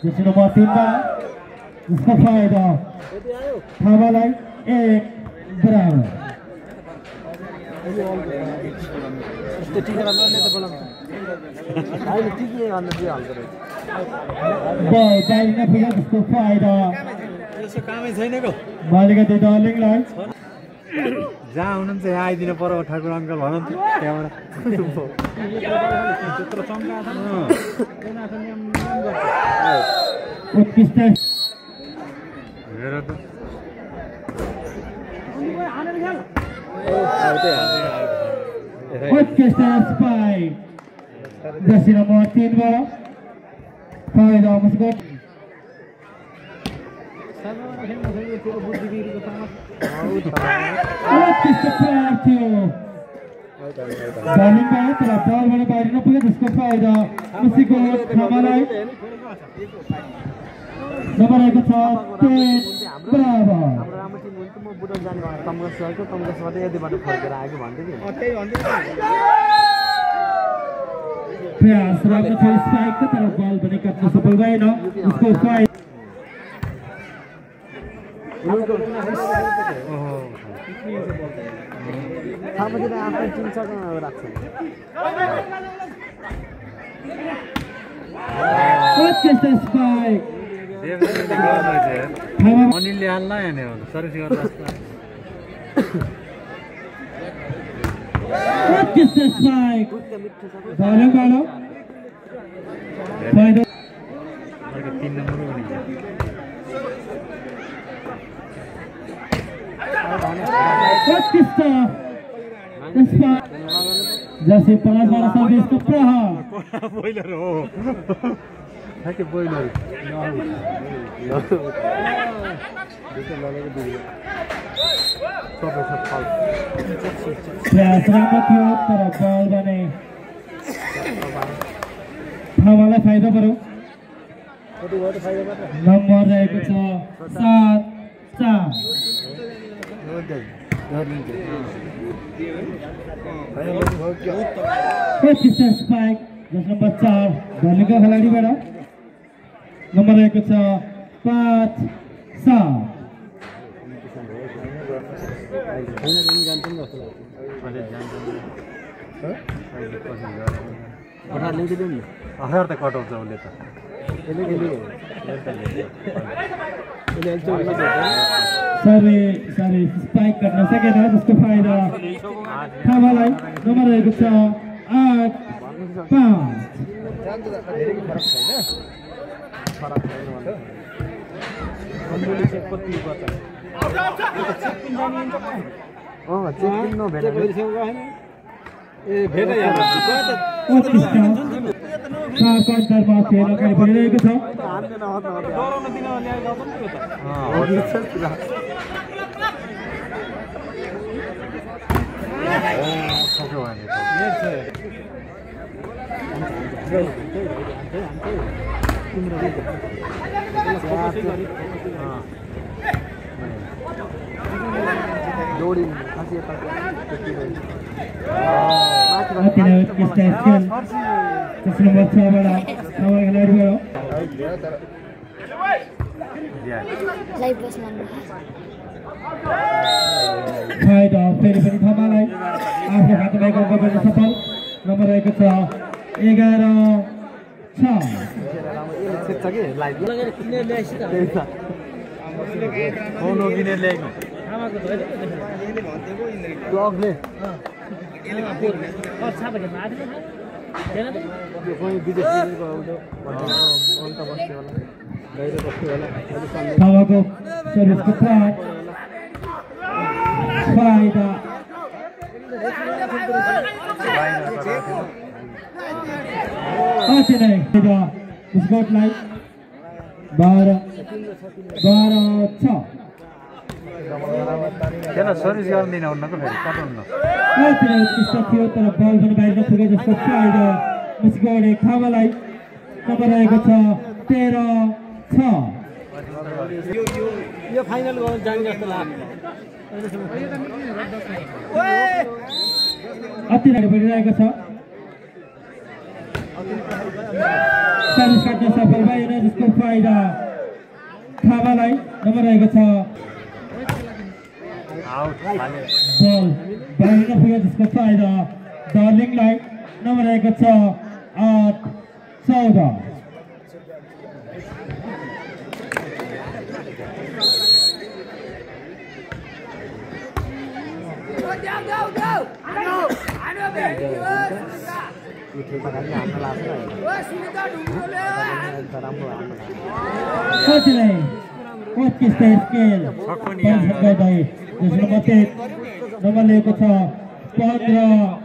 जैसे नंबर 3 का इसका फायदा थावालाई 1 बराबर बॉल डाइलिंग पुग्यो त्यसको फायदा यसो कामै छैनको मालिका त्यो डार्लिङलाई जहाँ हुनुहुन्छ यहाँ आइदिनु पर्यो ठाकुर अङ्कल भनौँ त्यहाँबाट त्यत्रो चम्का उत्कृष्ट हेर त उत्कृष्ट स्पाइक जर्सी नम्बर 3 बाट फायदा मुस्कोट उत्कृष्ट प्रहार थियो बॉलिंग में तर बॉलबाट बाहिर नपुग्यो त्यसको फायदा मुस्कोट थामालाई नम्बर 1 छ 10 बराबर प्रयास राम्रो थियो स्ट्राइकको तर बल पनि काट्न सफल भएन उसको फाइट अनिलले हाल्ला हेर्ने हो सर्भिस गर्दा जैसे 5 बार सर्विस को प्रहार बोइलर हो हैके बोइलर प्रयास राम्रो थियो तर बल भने थामालाई फाइदा पर्यो नम्बर रहेको छ 7-4 स्पाइक जस नंबर 4 धोनीका खेलाडीबाट नम्बर रहेको छ 5-7 त कटाउँछ उसले त सारे स्पाइक गर्न सकेन त्यसको फाइदा थामालाई नम्बर रहेको छ 8-5 काउन्टरमा फेर अगाडि बढिरहेको छ नम्बर 6 बाट फाइदा फेरि पनि थामालाई आफ्नो खातामा एक अङ्क गर्न सफल नम्बर रहेको छ 12-6 त्यसलाई सर्भिस गर्दैन उनको फेरि कटाउन थियो तर बल पनि बाहिर नपुगे जस्तो फाइदा मुस्कोटले थामालाई नम्बर रहेको छ 13-6 यो फाइनल गर्न जाने जस्तो लाग्छ अति अगाडि बढिरहेको छ सर्भिस काट्न सफल भएन जसको फाइदा थापालाई नम्बर रहेको छ बल बाहिर पुग्यो जसको फाइदा डार्लिङलाई नम्बर रहेको छ 8-14 नम्बर लिएको छ 15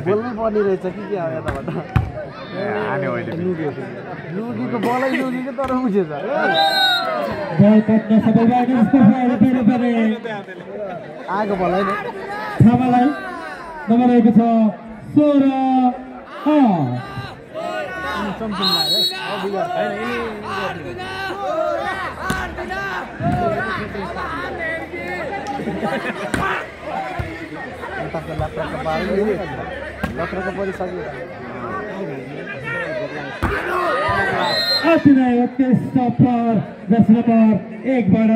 बोल्नै पर्ने रहेछ कि के हो यताबाट लुगीको बलै लुगीको तर बुझेछ बल काट्न सफल भएन जसको फाइदा फेरि आगो भलै नै थापालाई नम्बर रहेको छ 1बाट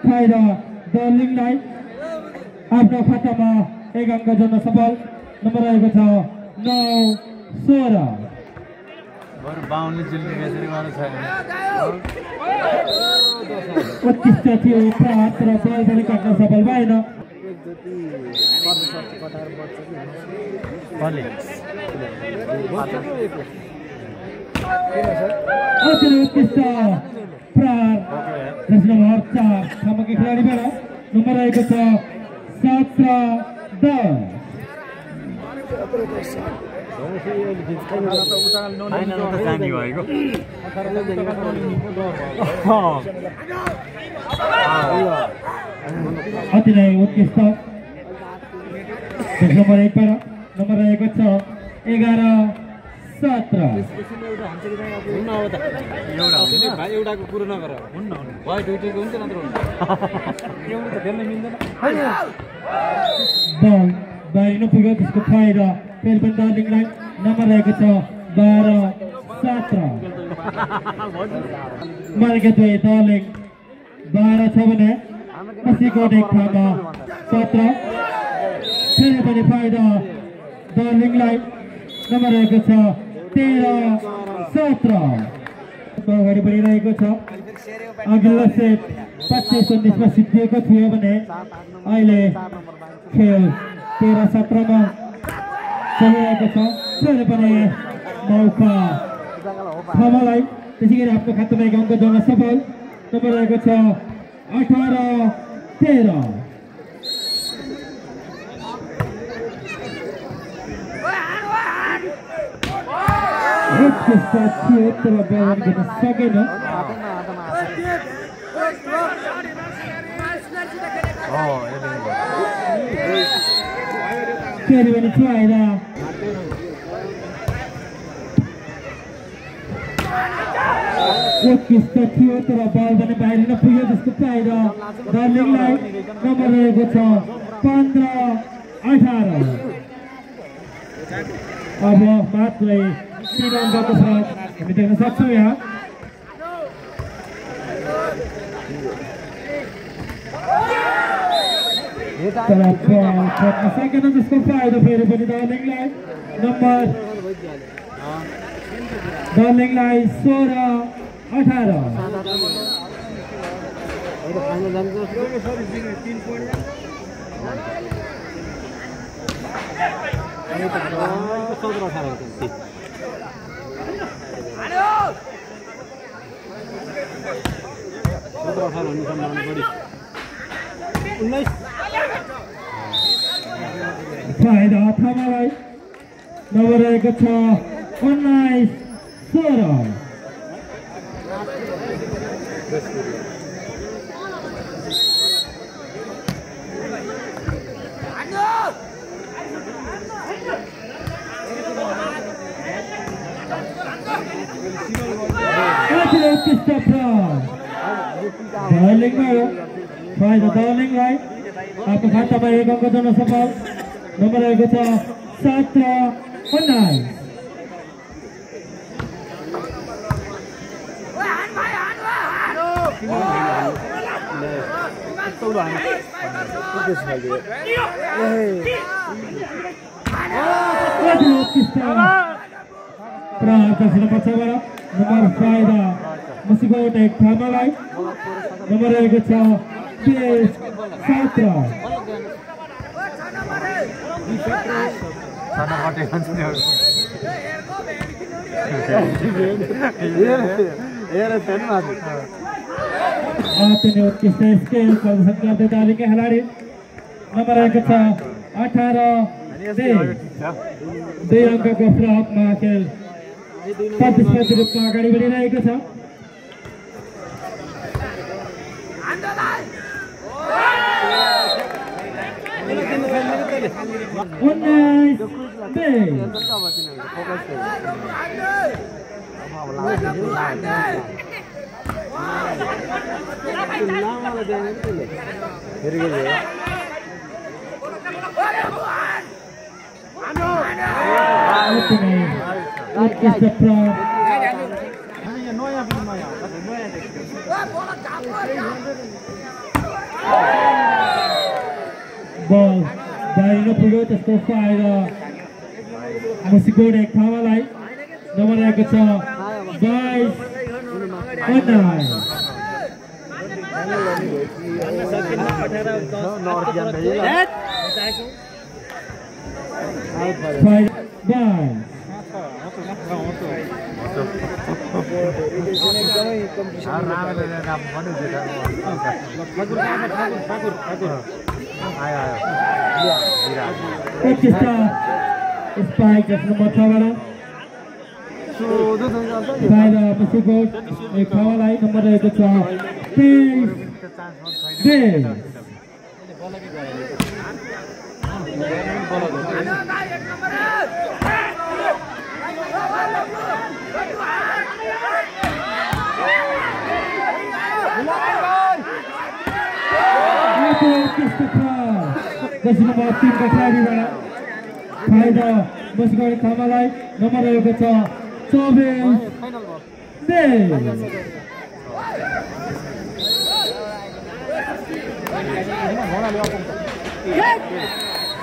फाइदा डार्लिङलाई आफ्नो खातामा 1 अङ्क जोड्न सफल नम्बर रहेको छ 9-16 25 थियो प्रहार तर बल पनि काट्न सफल भएन प्रहार नम्बर 4 थापाको खेलाडीबाट नम्बर रहेको छ 17-10 अति नै उत्कृष्ट नम्बर 1 बाट नम्बर रहेको छ 11-17 एउटाको कुरो नगर हुन्न भयो दुईटैको हुन्छ नत्र एउटा त खेल्न मिल्दैन बल बाहिर पुग्यो त्यसको फाइदा फेरि पनि डार्लिङलाई नम्बर रहेको छ 12-17 मारेको दुई डार्लिङ 12 छ भने कसैको एक ठाउँमा 17 फेरि पनि फाइदा डार्लिङलाई नम्बर रहेको छ 13-17 अगाडि बढिरहेको छ अघिल्लो सेट 25-19 मा सिद्धिएको थियो भने अहिले खेल 13-17 मा चलिरहेको छ फेरि पनि मौका थापालाई त्यसैगरी आफ्नो खातामा 1 अङ्क जोड्न सफल नम्बर रहेको छ 18-13 तर बल गर्न सकेन फेरि पनि फाइदा उत्कृष्ट थियो तर बल पनि बाहिर नपुग्यो जसको फाइदा डार्लिङलाई नम्बर रहेको छ 15-18 अब मात्रै 3 अङ्कको फरक हामी देख्न सक्छौँ यहाँ तर बल खट्न सकेन जसको फाइदा फेरि पनि डार्लिङलाई नम्बर डार्लिङलाई 16-18 फाइदा थापालाई नम्बर रहेको छ 19-16 उत्कृष्ट प्रहार दार्लिङमा हो फाइदा दार्लिङलाई आफ्नो खातामा 1 अङ्क जोड्न सफल नम्बर रहेको छ 7 र 19 प्रहार दक्षिण पक्षबाट नम्बर फाइदा मुसिकोट एक ठामालाई नम्बर रहेको छ 17 अति उत्कृष्ट स्केल प्रदर्शन गर्दै दार्जिलिङका खेलाडी नम्बर रहेको छ 18 2 अङ्कको प्रभावमा खेल प्रतिस्पर्धी रूपमा अगाडि बढिरहेको छ बल बाहिर पुग्यो त्यसको फाइदा मुसिकोट एक ठाउँलाई नम्बर रहेको छ 22 स्पाइक नम्बर 6 फाइदा मुसिकोट एक ठाउँलाई नम्बर रहेको छ 23 दक्षिण टिमका खेलाडीबाट फाइदा मुसिकोट खामालाई नम्बर रहेको छ 24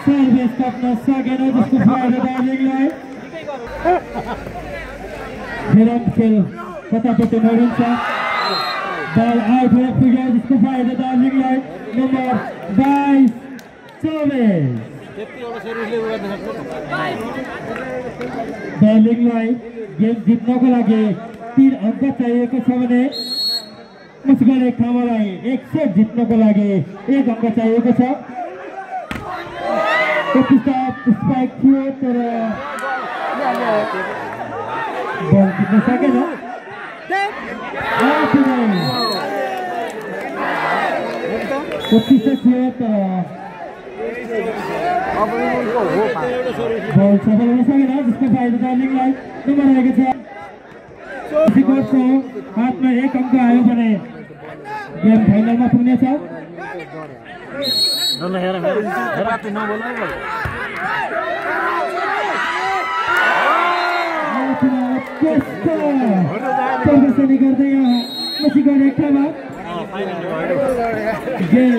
सर्भिस काट्न सकेन जसको फाइदा दार्जिलिङलाई खेल कतापट्टि मोडिन्छ बल आउट हुन पुग्यो जसको फाइदा दार्जिलिङलाई नम्बर 22 24 दार्जिलिङलाई गेम जित्नको लागि 3 अङ्क चाहिएको छ भने मुसिकोट एक ठाउँलाई एक सेट जित्नको लागि 1 अङ्क चाहिएको छ स्पाइक थियो तर बल जित्न सकेन उत्कृष्ट थियो तर बल सफल हुन सकेन जसको फाइदा दार्जिलिङलाई नम्बर रहेको छ मुसिकोटको हातमा 1 अङ्क आयो भने गेम फाइनलमा पुग्नेछ प्रदर्शनी गर्दै यहाँ मुसिकोट एक ठाउँमा गेम